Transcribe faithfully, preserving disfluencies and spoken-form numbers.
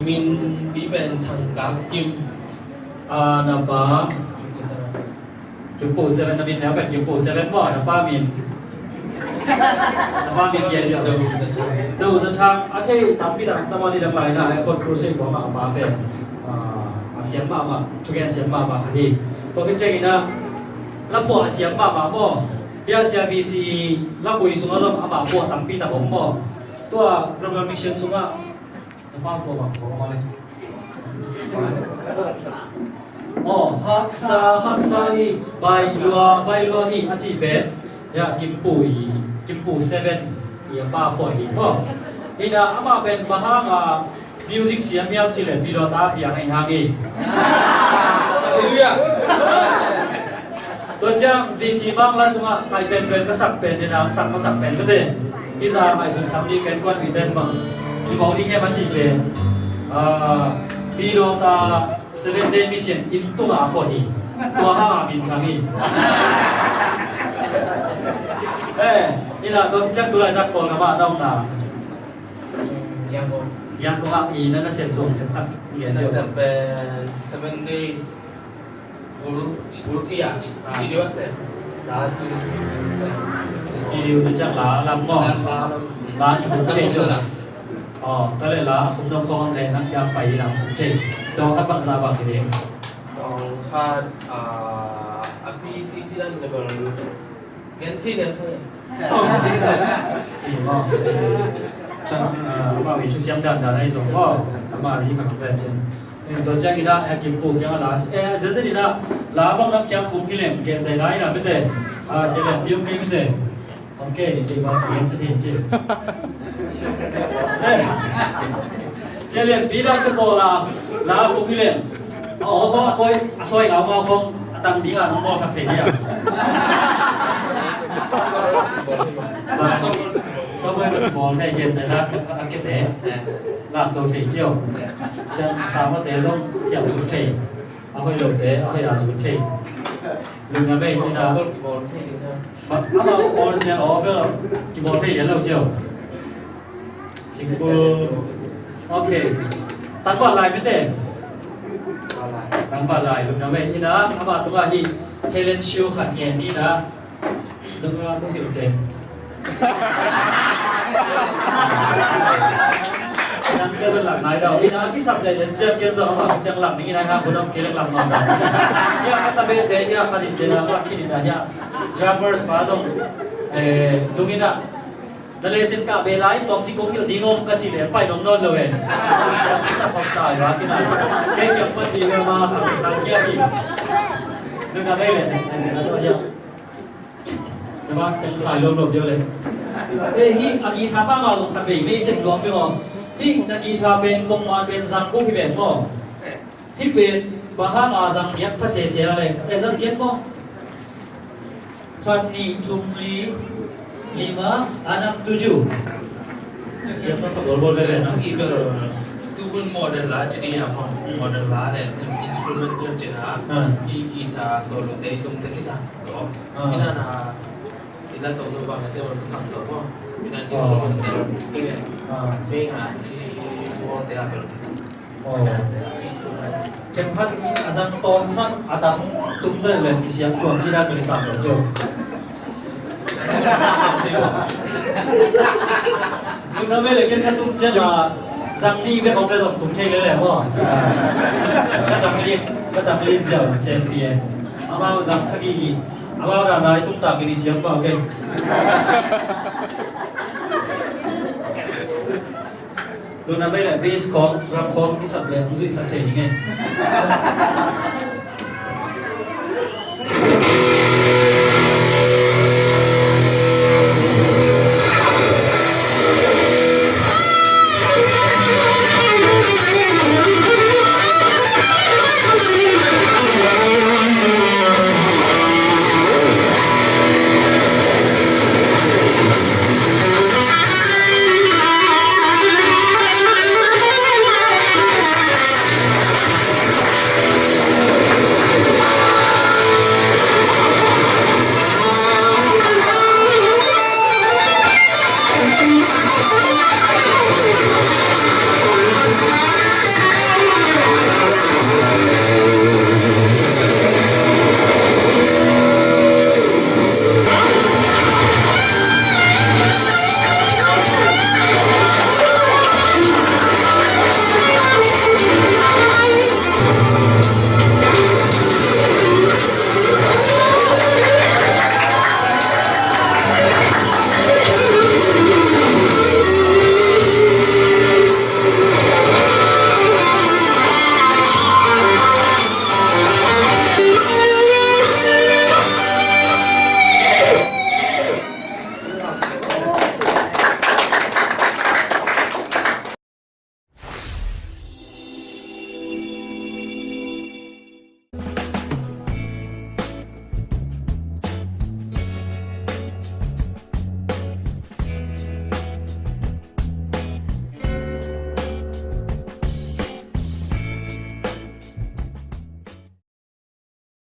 Min pi pen Thang Kap Kim. A, na pa Kim Pu Seven, na min neu pen Kim Pu Seven maw, na pa min? Na pa min gen dia. Do Za Thang. Do Za Thang, a thei tampi tak, tampi dang lai na, Effort Crusade kuamah a pa pen, a, a siam mahmah, thugen siam mahmah khat hi. Tua khit ciangin ah, la phuah a siam mahmah maw. Sia V C la khui sungah zong amah phuah tampi tak om maw. Tua Global Mission sungah na pa phuah bang phuah maw le? Aw, haksa, haksa hi, bailua, bailua hi, a cih pen. Ya, Kim Pu i, Kim Pu Seven i a pa phuah hi maw. Hi na, amah pen bang hang a music siam hiam cih leh pilota piang ahih hang hi. Hallelujah. Tua ciang V C bang la sungah ngaih penpen ka sak pen, dena sak ma sak pen mate. Hi zah ngaihsun tham ding, ken kuan mi ten bang i bawk ding hiam a cih pen, ah, pilota Seven Day Mission inn tungah a phuah hi. Tua hang a minthang hi. Eh, hi na, tua ciang tu laitak Kawlgam ah na omna? Yangon. Yangon ah i na nasem zong themkhat gen. Nasem pen Seven Day Group, group pi a, ah, studio a sem. La tu sem. Studio tu ciang la lam maw. La, la lam. La kikhum thei ciang. Aw, tua leh la a khum dong khong leh nang kiang pai ding a khum thei. Dong khat bangzah bang hi ding? Dong khat, ah, a P C T dan level. Gen thei, gen thei. Ih, maw. Chan, ah, amau i thusiam dandan ahi zong maw. Amah zi khat vet sin. Eh, tua ciangin ah, eh, Kim Pu kiangah la, eh, zenzen in ah, la bang lam kiang khum hi leng, gen thei nai na mite. Ah, sia leng piung kei mite. Ok, kei bang kei sa thei ci. Eh, sia leng pi dak te ko la, la khum hi leng. Aw, khong a koi, a soi ngau ngau khong, a tang ding a nong bawlsak thei ding a. Sawmkua bawl thei, gen thei, lak thei, a kete. Lak to thei cio. Ciang sa mawte zong kiam suk thei. A hoih lote, a hoih a suk thei. Lungdam ei, ina. Amau original aw bel kibawl thei lian lo cio. Single. Ok. Tangval lai mite. Tangval lai, lungdam ei. Ina, amah tungah hih talent show khat ngen ni ina. Lungdam kong hilh teng. Nang te lak nai daw. Ina, a kisap le len ciang ken zong amah ciang lak ning ina, nga hun om kei lak lak nawn daw. Ia, ka tabete, ia, khat in tena, lak khin ina, ia. Drummers pa zong, eh, lung ina. Na lehsen kah beh lai, tawmcik kong hilh ding om ka cih leh pai nuam nawn lo e. Kisa, kisa khawm tai va kina. Kei kiang pan ding e, ma khang khang kia hi. Nang na bei leh, na na to ya. Na ba teng sai lom lom dio leh. Eh, hi a guitar pa ma zong khat vei mei sem luang pe maw. Hi na guitar pen kong man pen zang kong hi ve maw. Hih pen bang hang a zang giat pha sese a le, eh, zang giat maw? Khat, nih, thum, li, lima, anam, tujuh. Siap na sa bol bol bebe na. Ih, bel, tu hun modern la ci di ya maw. Modern la le, instrumental ci na. Ah. Ih, guitar solo te tung te kisa. So, ah, ina na, ina tong no bang te wan sang to maw. Ina, ah, instrumental ke. Ah. Mei nga, ih, bol te a bel kisa. Aw. Themkhat i a zang tawmsak a tam tum zai len kisiam tuam ci dan bel i sam lo cio. Lim na mei le ken ka tum cian a zang ni bek om le zong tum thei le le maw. Ka tam li, ka tam li ziau sem pi e. Amau zang sagi i. Amau da nai tum tak i ni siam maw ke. Luna mei le bass khawng, drum khawng kisap le hong zuihsak thei ding e.